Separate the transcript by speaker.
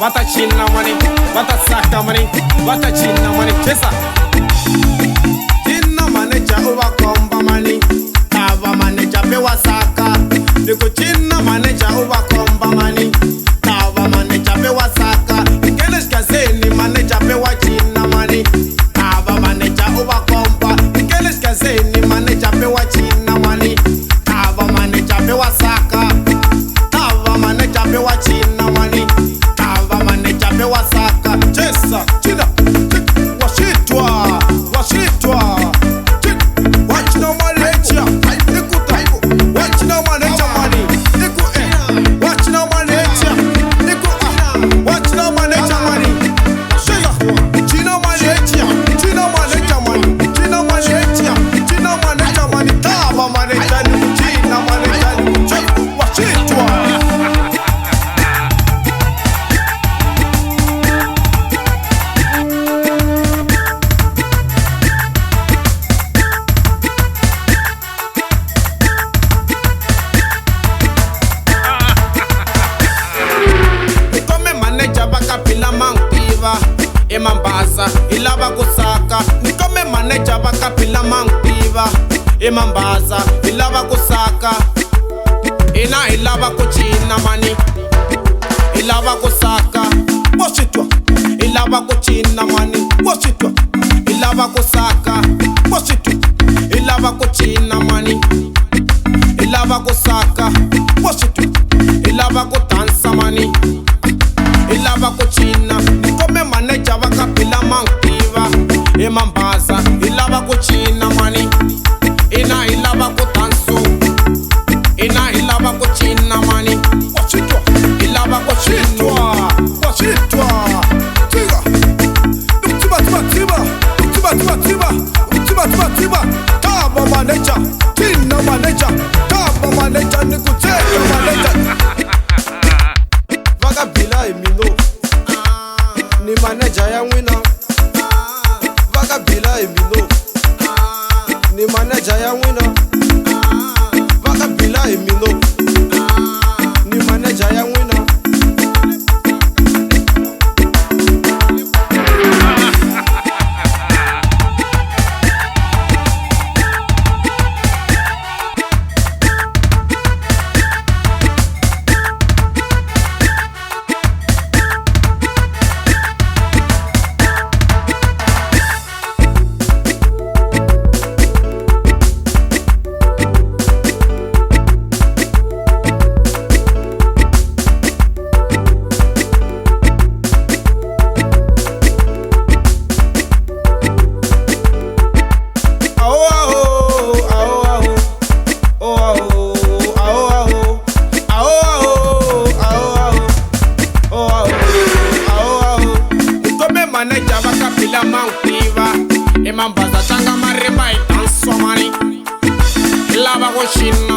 Speaker 1: Va ta cina mani, va ta saka mani, va ta cina mani, chesa. Cina manager u va komba mani, tava manager pe wa saka. Ni ku cina manager u va komba mani, tava manager pe wa saka. Ikele xigazeni manager pe wa cina mani, tava manager u va komba. Ikele xigazeni manager pe wa cina mani, tava manager pe wa saka. Tava manager pe wa cina mani, tava manager pe wa saka. Chesa, cina, washitwa, washitwa. Wachina manager, ikuta, wachina manager mani, iku wachina manager, iku wachina manager mani. Chesa, china manager, china manager mani, china manager, china manager mani, tava manager ni china manager ni washitwa. Nikome manager va ka Phila Mangiva eMambasa hi lava ku saka. Nikome manager va ka Phila Mangiva eMambasa hi lava ku saka. Hina hi lava ku cina mani, hi lava ku saka. Wa swi twa, hi lava ku cina mani, wa swi twa, hi lava ku saka. Wa swi twa, hi lava ku cina mani, hi lava ku saka. Wa swi twa, hi lava ku dansa mani, hi lava ku cina. Nikome manager va ka Phila Mangiva eMambasa hi lava ku cina mani, hina hi lava ku dansu, hina hi lava ku cina mani. Wa swi twa, hi lava ku cina, wa swi twa. Tsiga, tsiba tsiba tsiba, tsiba tsiba tsiba, tsiba tsiba tsiba. Tava manager, cina manager, tava manager ni ku tsheka manager.
Speaker 2: Va ka Bila hi mino, ni manager ya n'wina. Va ka Bila hi mino, ni manager ya n'wina. Va ka Bila hi mino, ni manager ya n'wina.
Speaker 1: Manager va ka Phila Mangiva eMambasa tlanga marimba hi danso mani, hi lava ku cina.